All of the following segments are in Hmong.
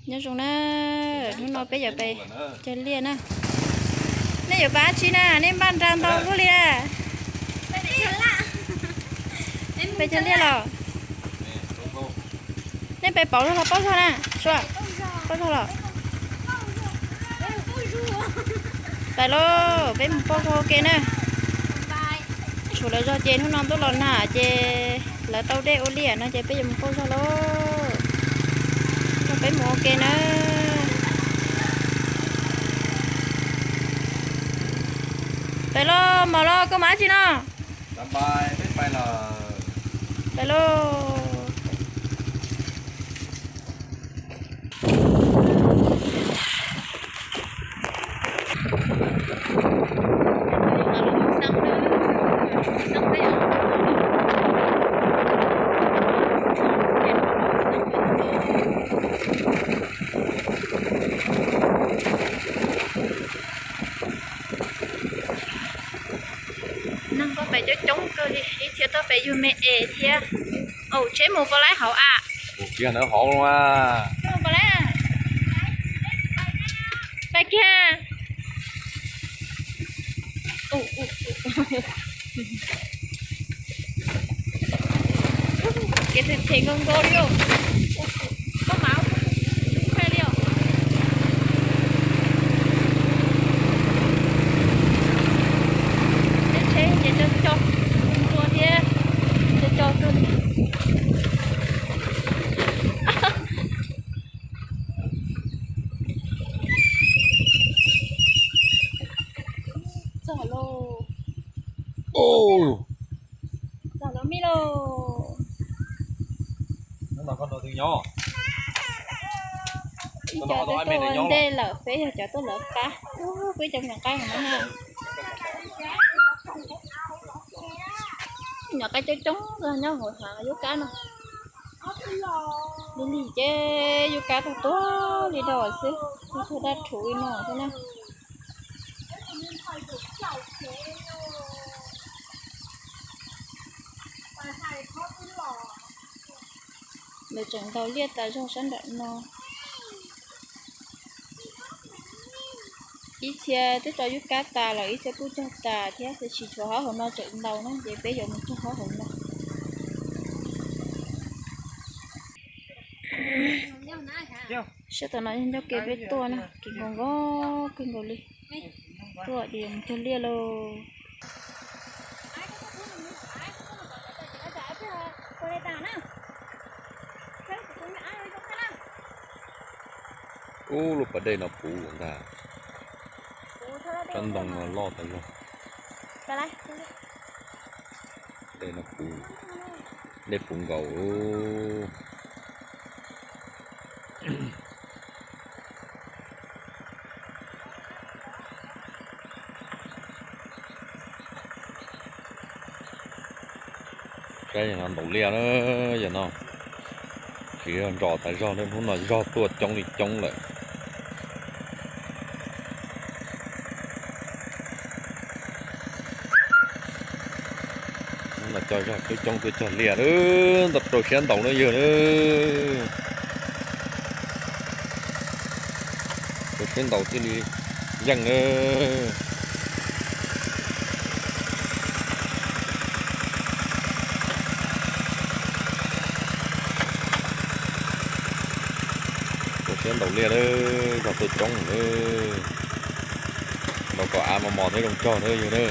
Nyob zoo na, hnub no peb yuav pais cog liaj na. Nej yuav pais dab tsi na, nej npaj nra ntau luaj li na. Pais cog liaj los? Nej pais pauv zog los pauj zog na? Sua, pauj zog los? Pais lauj, peb mus pauj zog ua ke na. Tshuav lawv zog ces hnub no ntuj los nag ces lawv tau dej ua liaj no ces peb yuav mus pauj zog lauj. Peb mus ua ke na. Pais lauj, Maum los, koj mam dab tsi no? Pais lauj. Neeg tuaj pem coob coob kawg li, ib txhia tuaj pem yug me es thiab. Aub, tsheb mus puas laib hauv a? Pais kiag. Kev them them nkaus nkaus li os. Koj mam kha li os. Tej tsheb ces co co ntua thiab, co co kawg li. Txog lauj. Txog lawv mej lauj. Ib co twb tuaj ua ntej lawm, peb yog cov tuaj lawv qab. Ub, peb cov nyuam qaib no na. Nyuam qaib coob coob nyob hauv hav yub kab no. Lig lig ces yub kab tuag tuag li dhau xwb, tuag daj rhuv li no xwb na. Lawv tseem ntaus liaj tas zog sab nram no. Ib txhia twb tso yub kab tas lawm, ib txhia kuj cog tas thiab, tiam sis tshuav hauv no tseem ntaus na, ces peb yuav mus cog hauv no. Sab tom no yog ncauj ke peb tuaj na, kev nkaus nkaus kawg nkaus li. Tuaj ces mus cog liaj lauj. Ub, lub pas dej no puv ntag. Tsob ntoo no loj tas zog. Dej no puv, dej puv nkaus. Saib yog no ntaus liaj na, yog no tsis yog ntsos tas zog na, hnub no zog tuaj coob li coob lawm. Hnub no cov zog coob coob tuaj cog liaj na, ntau rau siab ntaus na yog na. Rau siab ntaus thiaj li yeej na. Rau siab ntaus liaj na, zog tuaj coob na. Ntaus kom av mos mos thiab zoo cog na yog na.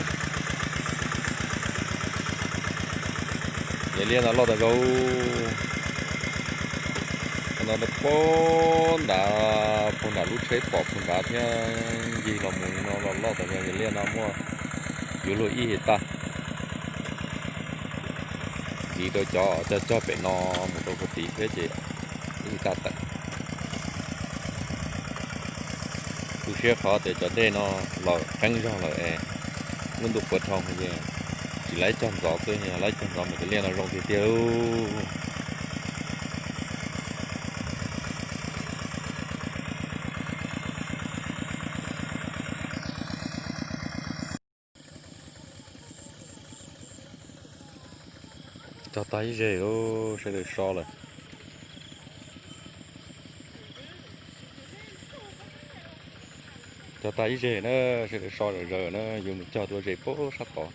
Yam liaj no loj tas zog. No puag nrad, puag nram lub tsheb pom puag nrad thiab ncig los mus li no los loj tas zog. Yam liaj no muaj yuav luag ib his tag. Ntxiv rau cov cog cog pem no mus rau puag tid thiab ces ib his tag tawm. Tu siab qhov tias cov dej no los qeeb zog lawm es lub ntuj puav dhau ces tsis laib cog ntxov xwb, yog laib cog ntxov mas cov liaj no zoo tiag tiag lauj. Cog tag ib zeg, sawv daws so lawm. Cog tag ib zeg na, sawv daws so zom zaws na, yuav mus cog dua ze pem sab tod.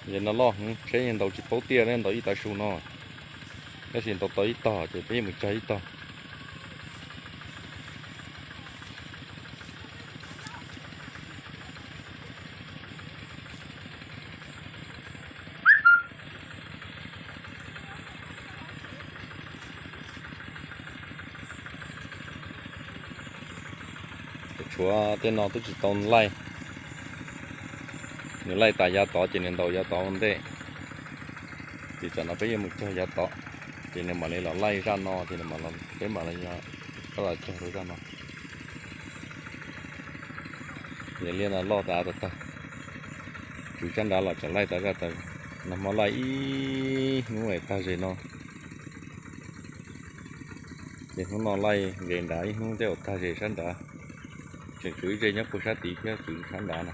Yog no loj heev, tsheb yeej ntaus tsis paub tiaj, ntaus ib tav su no, tab sis ntaus tau ib tog ces peb yeej mus cog ib tog. Tshuav tej no twb tsis tau laij, nws laij tas yav tod ces nws ntaus yav tod ua ntej. Ces tsam no peb yuav mus cog yav tod, ces nws mam li los laij zaj no, ces nws mam, peb mam li rov los cog rau zaj no. Yog liaj no loj tas av tag tag, tswv sab nrad los tseem laij tas zaj tas, nag hmo laij ib hnub es tag ze no. Ces hnub no laij ze nrad ib hnub thiab uas tag ze sab nrad. Tseem tshuav ib zeg nyob puag sab tid thiab, tswv sab nrad na,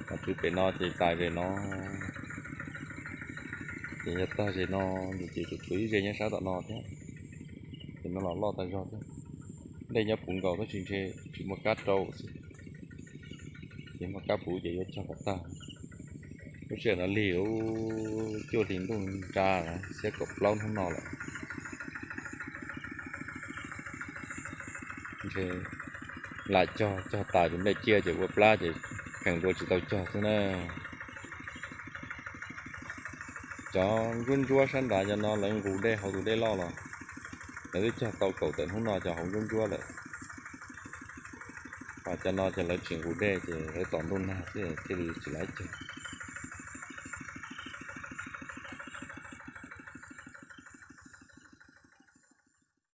ho tswv pem no ces tas ze no. Ces yog tag ze no ces tseem tshuav ib zeg nyob sab tom no thiab. Ces no los loj tas zog thiab. Dej nyob puv nkaus tab sis ntshe tsis muaj kab rau xwb. Ces muaj kab puv ces yuav cog kom tag. Lub sij hawm no lig cuaj hli ntuj ntsa, xiab kaum plaub hnub no lawm. Ntshe lam cog, cog tas ces nplej ciaj ces ua plab ces kheev dua tsis tau cog xwb na. Cov ntsuab ntsuab sab nrad cov no lawv nqus dej hauv tus dej loj los, lawv twb cog tau kaum tawm hnub no cov hauv ntsuab ntsuab lawm. Ho cov no ces lawv tsis nqus dej ces lawv tos ntuj nag xwb thiaj li tsis laiv cog.